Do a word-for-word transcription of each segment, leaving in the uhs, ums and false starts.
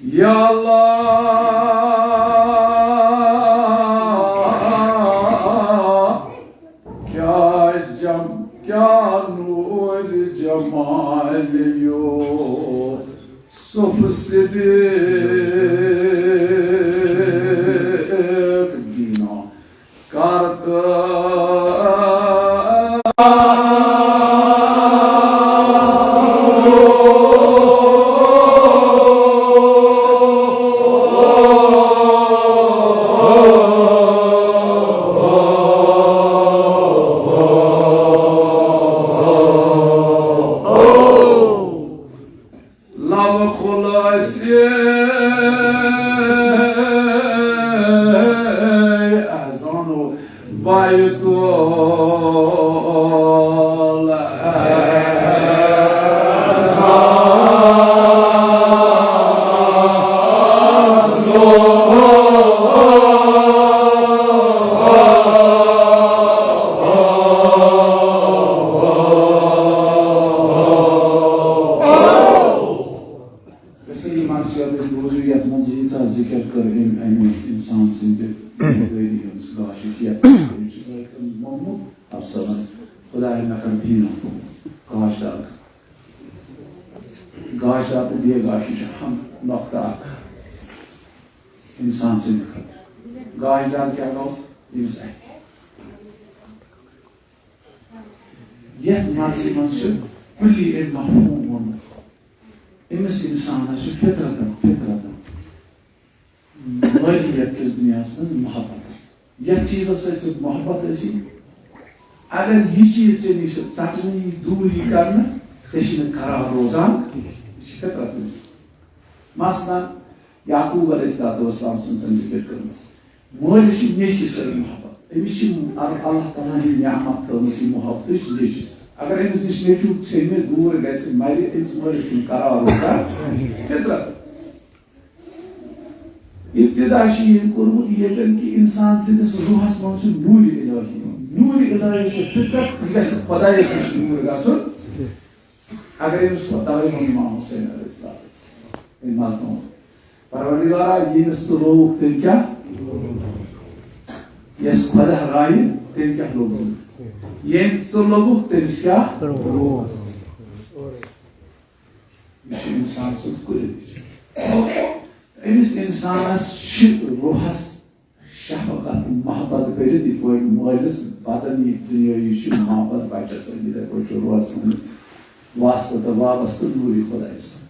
یا اللہ، کیا جم، کیا نور جمال یوسف صدیق دینا کرد۔ لب خلاصی احزان و بیت یۄس یہِ منصیت أسۍ بوٗزِو، یَتھ منٛز ییٖژاہ ذِکِر کٔر أمۍ اَمہِ اِنسان سٕنٛزِ غریٖبی ہٕنٛز گاشہِ کہِ أمِس چھُ ذٲکِرَن منٛز موٚنگمُت، اَفسَرَن، خۄدایا مےٚ کَر بیٖنو گاش دار۔ گاش دار تہٕ بے گاش، یہِ چھُ اَہَم نۄقطہٕ اَکھ اِنسان سٕنٛدِ خٲطرٕ۔ گاش دار کیٛاہ گوٚو؟ ییٚمِس اَتھِ۔ یَتھ منٛزٕے منٛز چھُ کُلی أمۍ مفہوٗم ووٚنمُت۔ أمِس اِنسانَس چھُ فطرتن، فطرتن مٲلی یَتھ کِس دُنیاہَس منٛز محبت آسان۔ یَتھ چیٖزَس سۭتۍ ژےٚ محبت ٲسی، اگر یہِ چیٖز ژےٚ نِش ژَٹنہٕ یی، دوٗر یی کرنہٕ، ژےٚ چھِنہٕ قرار روزان کِہیٖنۍ۔ یہِ چھِ فطرت اِنسانَس۔ مثلاً، یعقوب علیہ الصلوۃ والسلام سٕنٛز زَن ذِکِر کٔرمٕژ۔ مٲلِس چھِ نیٚچوِس سۭتۍ محبت۔ أمِس چھِ ال-، اللہ تعالیٰ ہن یہِ نعمت تھٲومٕژ، یہِ محبت تٔج نیٚچوِس۔ اگر أمِس نِش نیٚچوٗ ژھیٚنہِ، دوٗر گژھِ، مَرِ، أمِس مٲلِس چھُنہٕ قرار روزان۔ فطرت۔ ابتدا چھُ ییٚمۍ کوٚرمُت ییٚتٮ۪ن کہِ اِنسان سٕنٛدِس روحس منٛز چھُ نوٗرِ الٰہی۔ نوٗرِ الٰہی چھُ فطرت، یہِ گژھِ خۄدایَس نِش نوٗر گژھُن۔ اگر أمِس خۄداے ووٚن امام حسین علیہ السلام، أمۍ مزنووُن۔ پروردگارا، ییٚمِس ژٕ لوگُکھ، تٔمۍ کیٛاہ؟ یَس خۄدا رایہِ، تٔمۍ کیٛاہ لوگُن؟ ییٚمۍ ژٕ لوگُکھ، تٔمِس کیٛاہ؟ یہِ چھُ اِنسان سُنٛد کُلہِ۔ أمِس اِنسانَس چھِ روحَس شفقت، محبت بٔرِتھ، یِتھ پٲٹھۍ مٲلِس بدن یہِ دُنیٲیی چھُ محبت بچس سۭتۍ، یِتھے پٲٹھۍ چھُ روزٕ سٲنِس واسطہٕ تہٕ وابستہٕ نوٗرِ خۄدایہِ سۭتۍ۔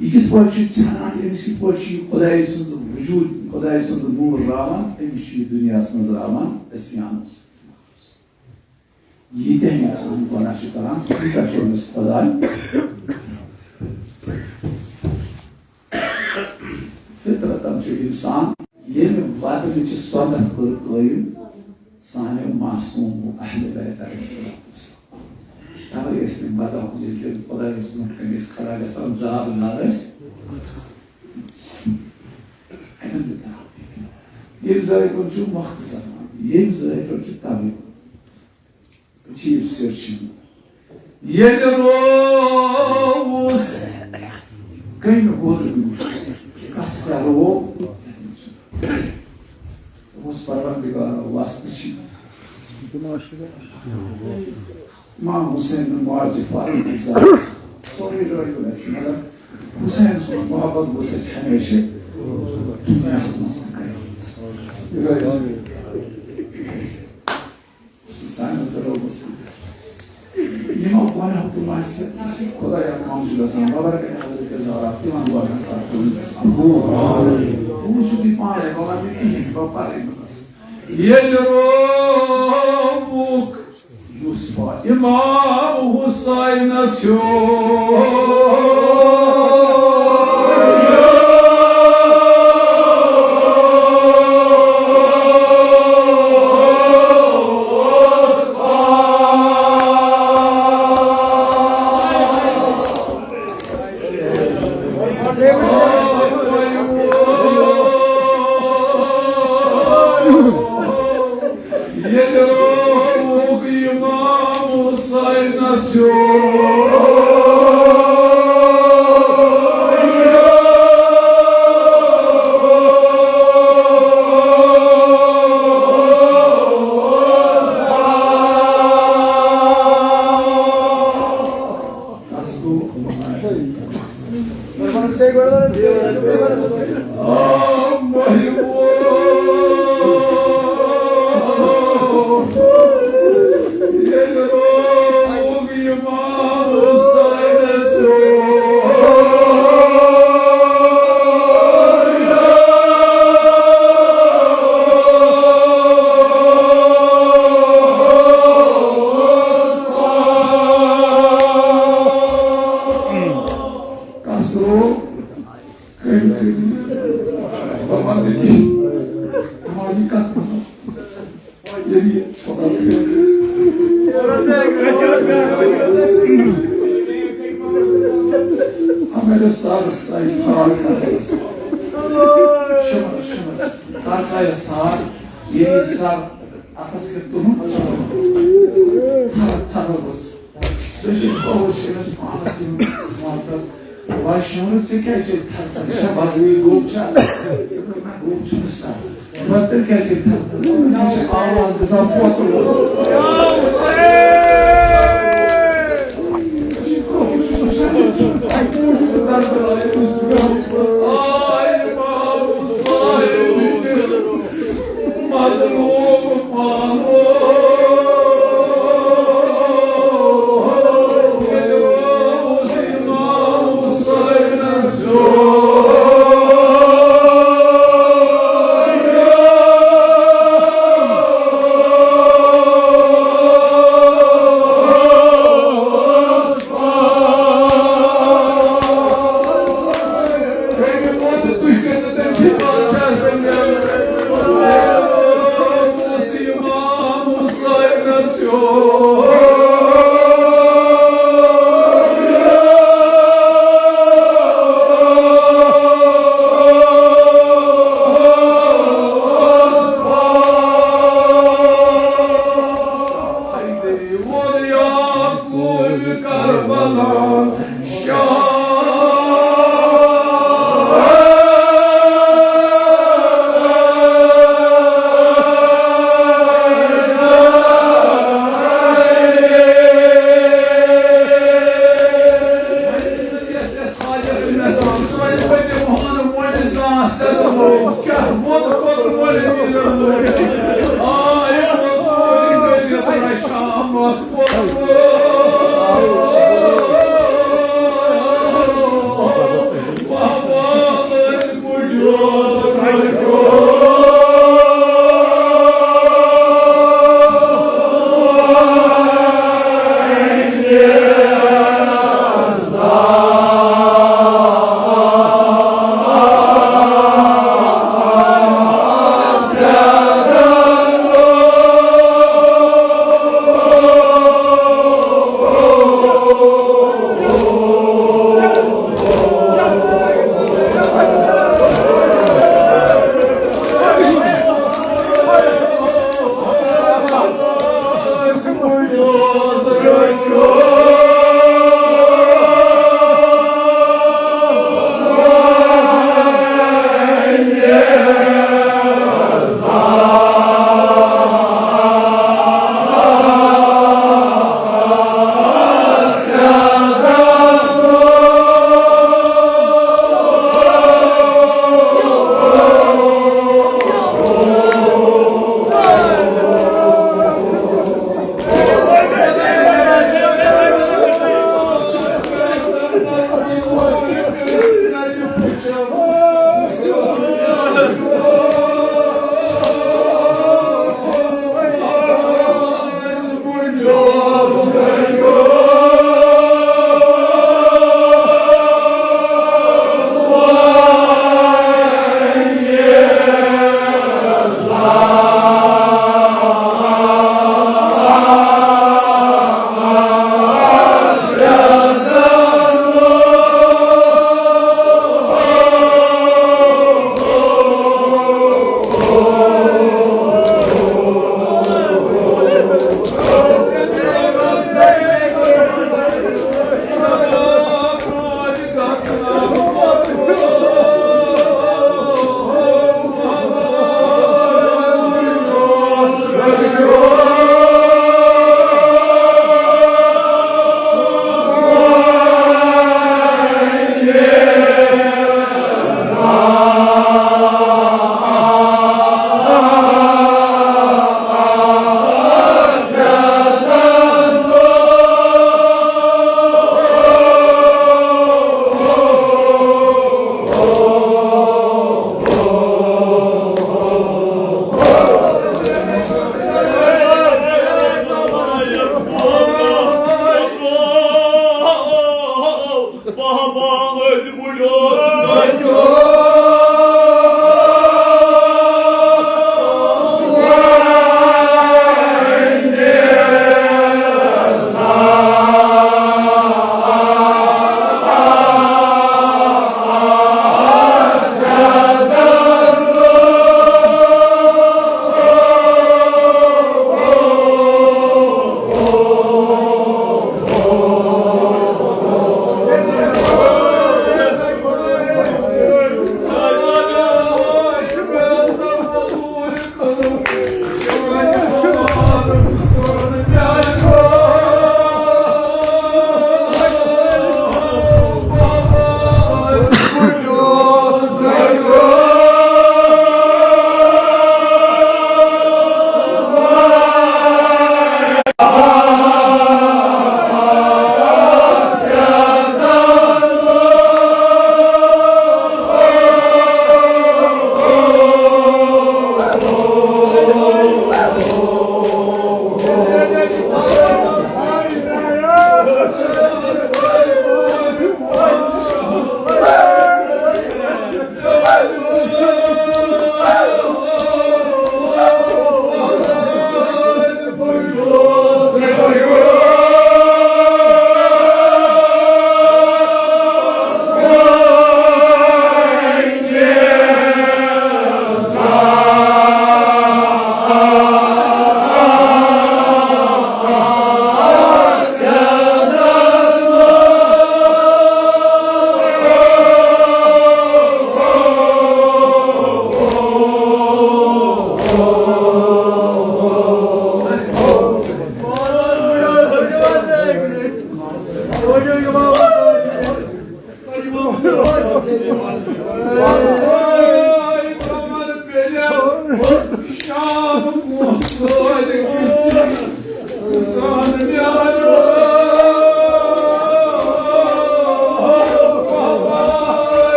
یہِ کِتھ پٲٹھۍ چھُ ژھٮ۪نان، أمِس کِتھ پٲٹھۍ چھُ یہِ خۄدایہِ سُنٛد وجوٗد، خۄدایہِ سُنٛد نوٗر راوان، أمِس چھُ یہِ دُنیاہَس منٛز راوان عصیانو سۭتۍ۔ ییٖتیٛاہ اِنسان گۄناہ چھِ کران، تیوٗتاہ چھُ أمِس خۄداے۔ فطرتن چھُ اِنسان، ییٚلہِ وَدنٕچہِ سۄنٛدَتھ کٔر قٲیِم سانیو معصوٗم اہلِ بیت علیہ السلام۔ تَوَے ٲسۍ تِم وَدان، ییٚلہِ تِم خۄدایَس برٛونٛٹھ کَنہِ ٲسۍ کھڑا گژھان، زار زار ٲسۍ۔ اَتٮ۪ن تہِ ترٛاو۔ ییٚمہِ ذٲکرُن چھُ مۄختصر، ییٚمہِ ذٲکرُن چھُ تَوَے۔ عجیب سر چھِ۔ ییٚلہِ رووُس، کٔمۍ ووٚن؟ کس کیٛاہ روو؟ اوس پروردگار واسطہٕ چھِ۔ امام حسین بن معاذ فاروق صٲب، سورُے رٲیِو اَسہِ، مگر حسین سُنٛد محبت گوٚژھ اَسہِ ہمیشہِ دُنیاہَس منٛز تہِ قٲیِم۔ یہِ روزِ۔ سانیو دِلو منٛز۔ یِمو گۄناہو تہٕ معصیتو سۭتۍ خۄدایا کم چھُ گژھان، بہٕ وَنہٕ حضرت زہرا تِمن گۄناہن پٮ۪ٹھ تُلُن گژھان۔ بہٕ وٕچھِو تُہۍ پانے، بہٕ وَنہٕ نہٕ کِہیٖنۍ، بہٕ پَرٕ نہٕ بَس۔ ییٚلہِ رووُکھ یُس پا امام حسینس ہیوٚر۔ ییٚلہِ رووُکھ امام حسینس ہیوٚر۔ کسرو کٔرۍ کٔرۍ بہٕ وَنہٕ کینٛہہ۔ ہماری کتھ ییٚلہِ یہِ خۄدا اَمہِ سارس سایہِ فرار کرنس۔ شُمرس، شُمرس۔ تَتھ سایس تھار، ییٚلہِ یہِ سر اَتھس کٮ۪تھ تُلُن، تھر تھر ؤژھ۔ سُہ چھُ ہوش أمِس پانَس یِم مطلب واشنٛگ، ژےٚ کیٛازِ چھے تھر تھر؟ یہِ چھا وزنی گوٚب چھا؟ گوٚب چھُنہٕ سَر۔ بس تیٚلہِ کیٛازِ چھے تھر تھر؟ مےٚ چھِ آواز گژھان پوتُر۔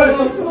Olha,